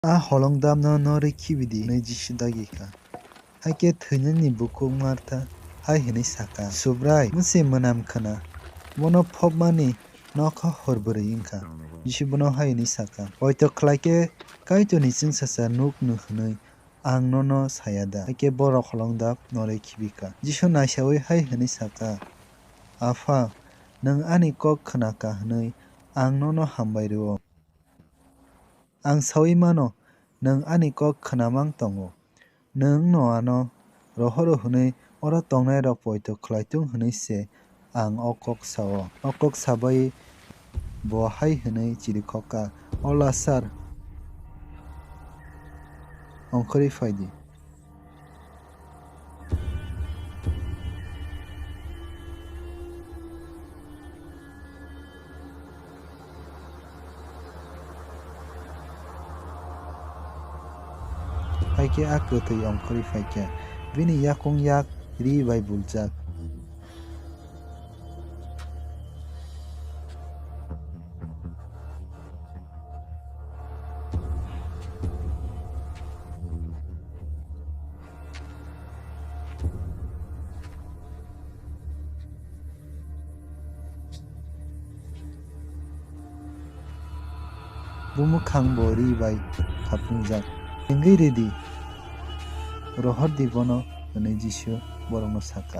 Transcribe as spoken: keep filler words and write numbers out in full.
A holongdapno norwi khibi di, hwnwi Jisu dagi kha. Hakhe thwinani bukhuk Martha hai hwnwi sa kha, Subrai, bwse mwnam khna, bono phobmani nokha hor bwrwi wng kha. Jisu bono hai hwnwi sa kha, Poito khlai khe Kaitorni chwngsacha nuk nw hwnwi ang nono sa ya da? Hakhe borok holongdap norwi khibi kha. Jisu naisaui hai hwnwi sa kha, Apha, nwng ani kok khna kha hwnwi ang nono hambai rw-o. Ang saui mano, nwng ani kok khna mang tongo. Nwng'-no ano rohoro hwnwi oro tongnairok poito khlai thung hwnwi se ang o kok sa-o. O kok sa bai bo hai hwnwi chirikhok kha, O Lasar, ongkhorwi phai di. Hai khe a kwthwi ongkhorwi phai kha, bini yakung yak ri bai buljak. Bumwkhang bo ri bai khapungjak. Tengwi rw di, rohor di bono, hwnwi Jisu borokno sa kha.